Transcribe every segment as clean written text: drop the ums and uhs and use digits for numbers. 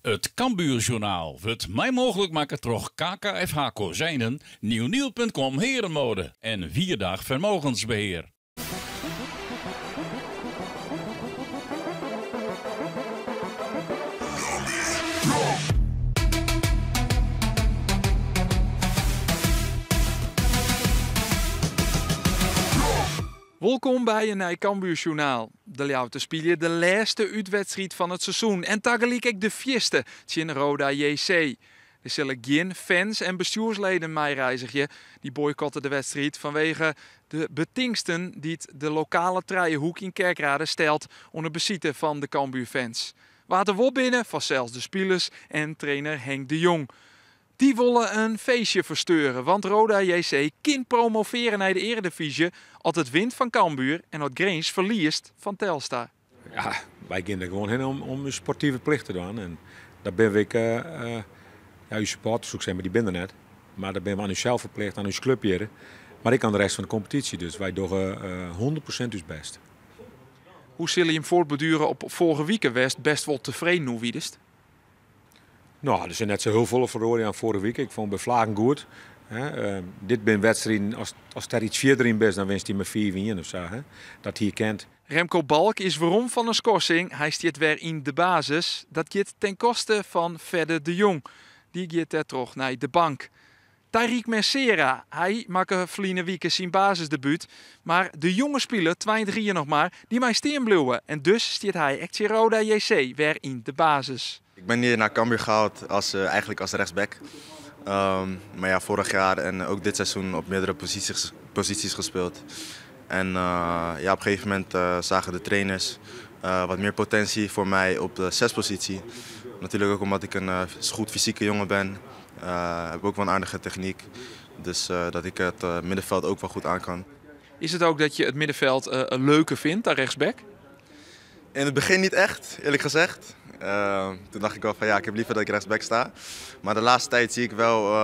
It Cambuurjournaal wurdt mei mooglik makke troch KKFH Kozijnen, Nieuwnieuw.com Herenmode en Wierdag Vermogensbeheer. Wolkom by in nij Cambuursjoernaal. De Ljouwerters spylje de lêste útwedstriid fan it seizoen en tagelyk ek de fierste tsjin Roda JC. Der sille gjin fans en bestjoersleden meireizgje. Dy boykotte de wedstriid fanwege de betingsten dy't de lokale trijehoek yn Kerkrade stelt oan 'e besite fan de Cambuurfans. Wa't der wol binne, fansels de spilers en trainer Henk de Jong. Dy wolle in feestje fersteure, want Roda JC kin promoveare nei de earedivyzje as it wint fan Cambuur en as Grins ferliest fan Telstar. Ja, wy gean der gewoan hinne om ús sportive plicht te dwaan. En dat binne we ek, ja, ús supporters soe ik sizze, mar dy binne der net. Mar dat binne we oan ússels ferplicht, oan ús klup hjir, mar ek oan de rest fan de kompetysje. Dus wy dogge 100% ús bêst. Hoe sille jim fuortborduere op foarige wike wêr'tst bêst wol tefreden oer wiest? No, der sit net sa hiel folle feroaring oan foarige wike. Ik fûn by flagen goed. Dit binne wedstriden, ast dêr iets fierder yn bist, dan winst dy mei 5-1 of sa. Hè? Dat hie kend. Remco Balk is werom fan in skorsing. Hy stiet wer yn de basis. Dat giet ten koste fan Fedde de Jong. Dy giet dêrtroch nei de bank. Tariq Mercera, hy makke ferline wike syn basisdebút, mar de jonge spiler, 20 jier noch mar, dy mei stean bliuwe en dus stiet hy ek tsjin Roda JC wer yn de basis. Ik ben hier naar Cambuur gehaald als, eigenlijk als rechtsback. Maar ja, vorig jaar en ook dit seizoen op meerdere posities gespeeld. En ja, op een gegeven moment zagen de trainers wat meer potentie voor mij op de zespositie. Natuurlijk ook omdat ik een goed fysieke jongen ben. Heb ook wel een aardige techniek. Dus dat ik het middenveld ook wel goed aan kan. Is het ook dat je het middenveld leuker vindt dan rechtsback? In het begin niet echt, eerlijk gezegd. Toen dacht ik wel van ja, ik heb liever dat ik rechtsback sta. Maar de laatste tijd zie ik wel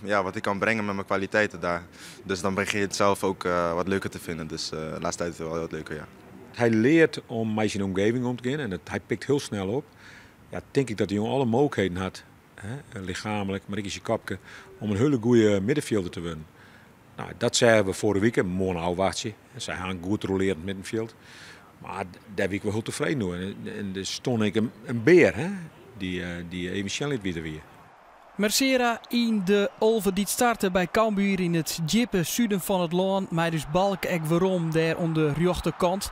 ja, wat ik kan brengen met mijn kwaliteiten daar. Dus dan begin je het zelf ook wat leuker te vinden. Dus de laatste tijd is het wel wat leuker, ja. Hy leart om mei syn omgeving om te gean en hy pikt hiel snel op. Ja, tink ik dat de jongen alle mooglikheden hat, hè, lichaamlik, mar ek yn syn kopke, om in hiele goede middenfjilder te wurden. No, dat seagen we foarige wike, moarn ôfwachtsje. Sy ha in goed rolearend middenfjild. Mar dêr wie ik wol hiel tefreden oer. En der stond ek in bear, hè, dy't even sjen lit wie der wie. Mercera yn de alve dy't starte by Cambuur yn it djippe suden fan it lân, mei dus Balk ek werom dêr oan de rjochterkant.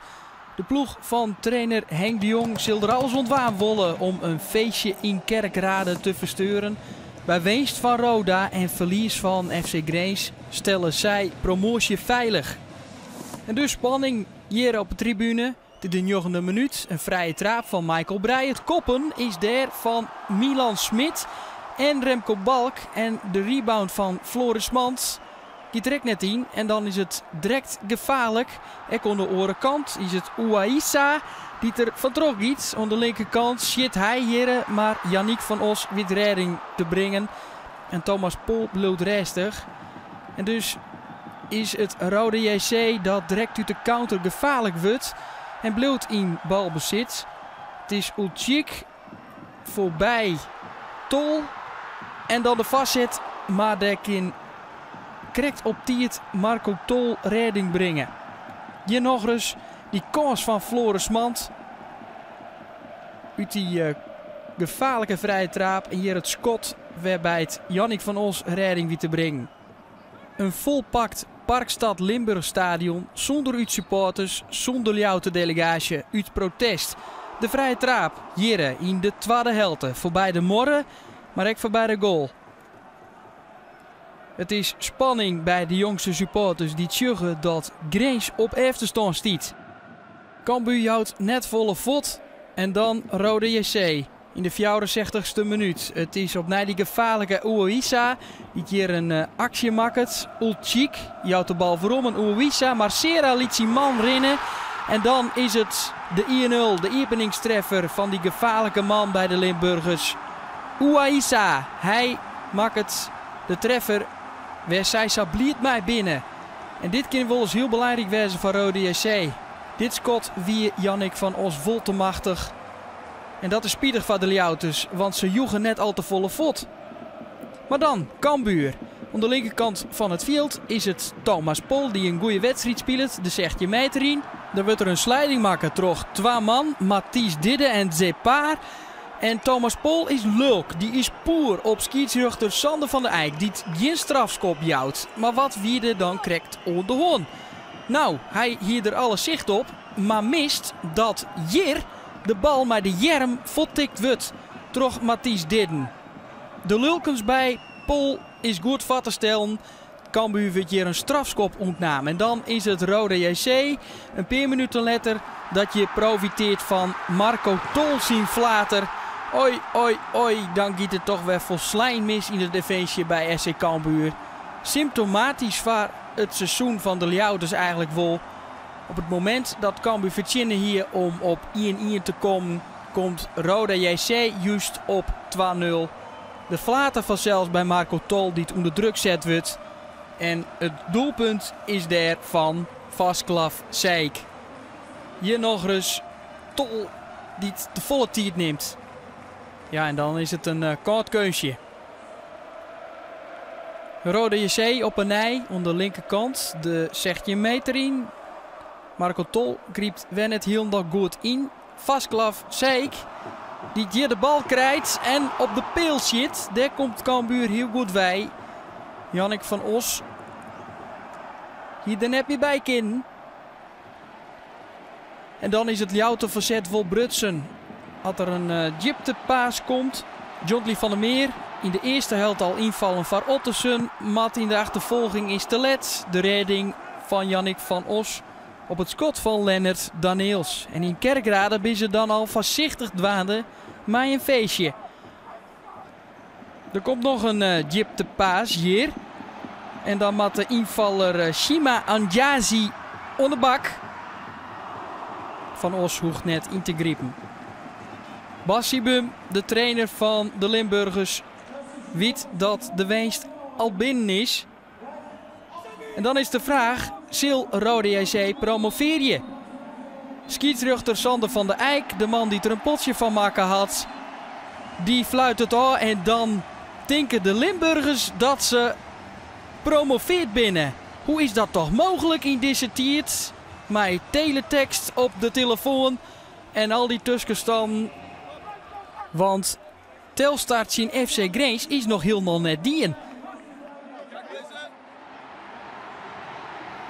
De ploech fan trainer Henk de Jong sil der alles oan dwaan wolle om in feestje yn Kerkrade te fersteuren. By winst fan Roda en ferlies fan FC Grins stelle sy promoasje feilich. En dus spanning hjir op de tribune. De njoggende minút, in frije traap fan Michael Breij. It koppen is dêr fan Milan Smit en Remco Balk. En de rebound fan Floris Mans giet der ek net yn. En dan is it direkt gefaarlik. Ek oan de oare kant is it Ouaissa dy't der fan troch giet. Oan de linkerkant sjit hy hjirre, mar Yannick van Os wit rêding te bringen. En Thomas Poll bliuwt rêstich. En dus is it Roda JC dat direkt út de counter gefaarlik wurdt en bliuwt yn balbesit. It is Ulcik foarby Tol en dan de foarset, mar dêr kin krekt op tiid Marco Tol rêding bringe. Hjir nochris dy kâns fan Floris Mand út dy gefaarlike frije traap en hjir it skot wêrby't Yannick van Os rêding wie te bringen. In folpakt Parkstad Limburg Stadion sûnder útsupporters, sûnder Ljouwerter delegaasje út protest. De frije traap hjirre yn de twadde helte foarby de muorre, mar ek foarby de goal. It is spanning by de jongste supporters dy't sjogge dat Grins op efterstân stiet. Cambuur jout net folle fuort en dan Roda JC. Yn de 64ste minút. It is opnij dy gefaarlike Ouaissa dy't hjir in aksje makket. Ulcik jout de bal werom oan Ouaissa, mar Sera lit syn man rinne. En dan is it de 1-0, de iepeningstreffer fan dy gefaarlike man by de Limburgers. Ouaissa, hy makket de treffer wêr sy sa bliid mei binne. En dit kin wolris hiel belangryk wêze foar Roda JC. Dit skot wie Yannick van Os wol te machtich. En dat is spitich foar de Ljouwerters, want se joegen net al te folle fuort. Mar dan Cambuur. Oan de linkerkant fan it fjild is it Thomas Pol dy't in goede wedstriid spilet, de 16 meter yn. Der wurdt der in sliding makke troch twa man, Matthijs Didde en Zepaar. En Thomas Pol is lulk, dy is poer op skiedsrjochter Sander van der Eijk, dy't gjin strafskop jout. Mar wat wie der dan krekt oan de hân? No, hy hie der alle sicht op, mar mist dat hjir de bal mei de earm fuorttikt wurdt troch Matthijs Didden. De lulkens by Pol is goed foar te stellen. Cambuur wurdt hjir in strafskop ûntnaam. En dan is it Roda JC in pear minuten letter dat hjir profiteart fan Marco Tol syn flater. Oi, oi, oi, dan giet it toch wer folslein mis yn de definsje by SC Cambuur. Symptomatysk foar it seizoen fan de Ljouwerters eigenlik wol. Op it momint dat Cambuur fertsjinne hie om op 1-1 te kommen, komt Roda JC just op 2-0. De flater fansels by Marco Tol dy't ûnder druk set wurdt. En it doelpunt is dêr fan Vasklav Seik. Hjir nochris Tol dy't de folle tiid nimt. Ja, en dan is it in kâld keunstje. Roda JC op 'e nij oan de linkerkant de 16 meter yn. Marco Tol grypt wer net hielendal goed yn. Vasklav Seik dy't hjir de bal krijt en op de peal sjit. Dêr komt Cambuur hiel goed wei. Jannik van Os hie der net mear by kinnen. En dan is it Ljouwerter ferset wol brutsen. As der in djiptepass komt. Jhondly van der Meer yn de earste helte al ynfallen foar Ottesen. Moat yn de achterfolging is te let. De rêding fan Jannik van Os op it skot fan Lennert Daneels. En yn Kerkrade binne se dan al foarsichtich dwaande mei in feestje. Der komt noch in djiptepass hjir. En dan moat de ynfaller Shima Anjazi oan de bak. Van Os hoecht net yn te gripen. Bas Sibum, de trainer fan de Limburgers, wit dat de winst al binnen is. En dan is de fraach, sil Roda JC promovearje? Skiedsrjochter Sander van der Eijk, de man dy't der in potsje fan makke hat, dy fluit it ôf en dan tinke de Limburgers dat se promoveard binne. Hoe is dat toch mooglik yn dizze tiid? Mei teletekst op de telefoan en al dy tuskenstannen. Want Telstar tsjin FC Grins is noch hielendal net dien.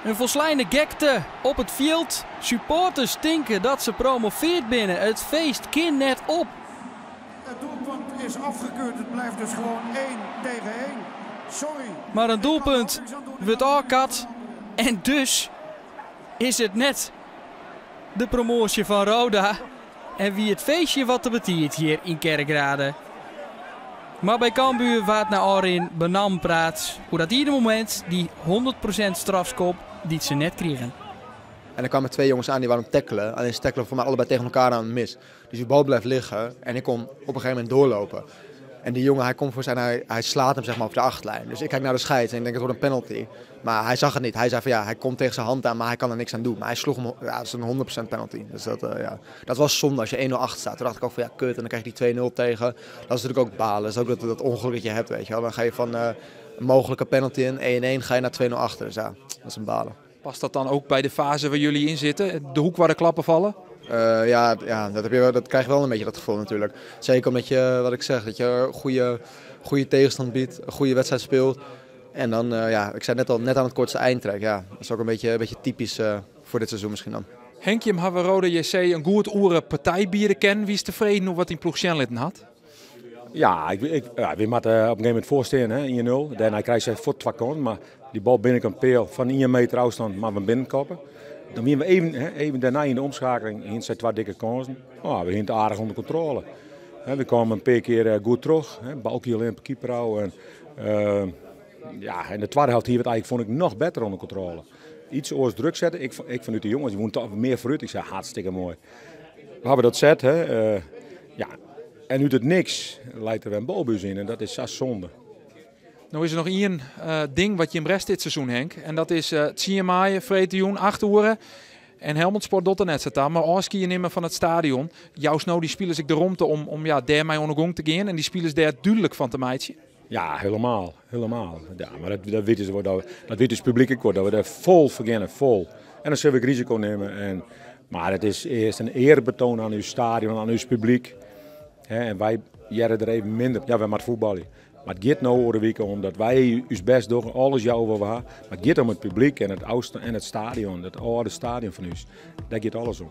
In folsleine gekte op it fjild. Supporters tinke dat se promoveard binne. It feest kin net op. Het doelpunt is afgekeurd. Het blijft dus gewoon 1 tegen 1. Sorry. Mar in doelpunt wurdt ôfkard en dus is it net de promoasje fan Roda. En wie it feestje wat te betiid hjir yn Kerkrade. Mar by Cambuur waard nei ôfrin benammen praat oer dat iene momint, dy 100% strafskop dy't se net krigen. En er kwamen twee jongens aan die waren tackelen. Alleen ze tackelen voor mij allebei tegen elkaar aan mis. Dus die bal blijft liggen en ik kon op een gegeven moment doorlopen. En die jongen, hij komt voor zijn, hij slaat hem zeg maar op de achterlijn. Dus ik kijk naar de scheids en ik denk het wordt een penalty. Maar hij zag het niet. Hij zei van ja, hij komt tegen zijn hand aan, maar hij kan er niks aan doen. Maar hij sloeg hem, ja, dat is een 100% penalty. Dus dat, ja, dat was zonde als je 1-0 achter staat. Toen dacht ik ook van ja, kut, en dan krijg je die 2-0 tegen. Dat is natuurlijk ook balen. Dat is ook dat ongeluk dat je hebt, weet je wel. Dan ga je van een mogelijke penalty in, 1-1, ga je naar 2-0 achter. Dus ja, dat is een balen. Past dat dan ook bij de fase waar jullie in zitten? De hoek waar de klappen vallen? Ja, ja, dat heb je wel, dat krijg je wel een beetje dat gevoel natuurlijk. Zeker omdat je, wat ik zeg, dat je een goede tegenstand biedt, een goede wedstrijd speelt. En dan, ja, ik zei net al, net aan het kortste eind trek. Ja, dat is ook een beetje typisch voor dit seizoen misschien dan. Henkje, hebben we Roda JC een goed oere partijbieren kennen? Wie is tevreden over wat in ploeg Sjenlitten had? Ja, we moeten op een gegeven moment voorstaan, hè, 1-0. Daarna krijg je voor twee kanten, maar die bal binnenkant peel van 1 meter afstand maar we binnenkoppen. Dan zien we even, hè, even daarna in de omschakeling, hier zijn twee dikke kansen. Oh, we zijn het aardig onder controle. Hè, we komen een paar keer goed terug. Hè, Balkie alleen op keeper houden. En ja, in de tweede helft hier werd eigenlijk, vond ik, nog beter onder controle. Iets oors druk zetten. Ik vanuit de jongens, die moeten toch meer vooruit. Ik zei, hartstikke mooi. We hebben dat zet, hè. Ja. En nu het niks, leidt er weer een balbus in en dat is zo zonde. Nou is er nog één ding wat je in Brest dit seizoen, Henk. En dat is het Siemaaien, Freetioen, 8 uur. En Helmond Sport docht der net sa ta, mar ôfskie nimme fan it stadion. Joust no dy spilers ek de romte om ja, dêrmei oan 'e gong te gean en dy spilers dêr dúdlik fan te meitsjen? Ja, helemaal. Helemaal. Ja, mar dat witte se wol, dat wit it publyk ek wol, dat we dêr fol foar geane, fol. En dan sille we ek risiko nimme. En, mar it is earst in earbetoan oan ús stadion, oan ús publyk. En wy hearre der even minder. Ja, wy moatte fuotbalje. Mar it giet no oer de wike om dat wy ús bêst dogge, alles jouwe wat we ha. Mar it giet om it publyk en it, en it stadion, it âlde stadion fan ús. Dêr giet alles om.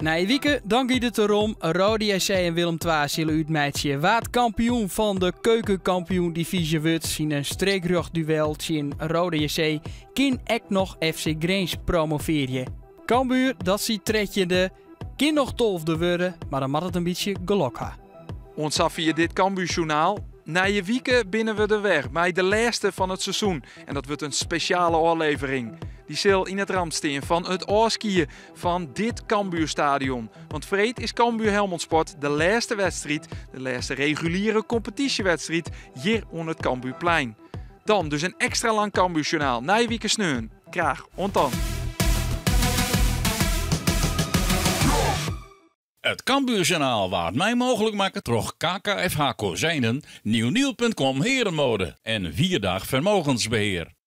Nije wike dan giet it derom. Roda JC en Willem II sille útmeitsje wa't kampioen fan de Keuken Kampioen Divyzje wurdt. Yn in streekrjocht duel tsjin Roda JC kin ek noch FC Grins promovearje. Cambuur, dat stiet trettjinde, kin noch tolfde wurde, mar dan moat it in bytsje gelok ha. Oant safier dit Cambuursjoernaal. Nije wike binne we der wer mei de lêste fan it seizoen. En dat wurdt in spesjale ôflevering. Dy sil yn it ramt stean fan it ôfskie fan dit Cambuurstadion. Want freed is Cambuur Helmond Sport de lêste wedstriid, de lêste reguliere kompetysjewedstriid hjir oan it Cambuurplein. Dan dus in ekstra lang Cambuursjoernaal nije wike sneon. Graach oant dan. It Cambuurjournaal waard mei mooglik makke troch KKFH Kozijnen, Nieuwnieuw.com Herenmode en Vierdag Vermogensbeheer.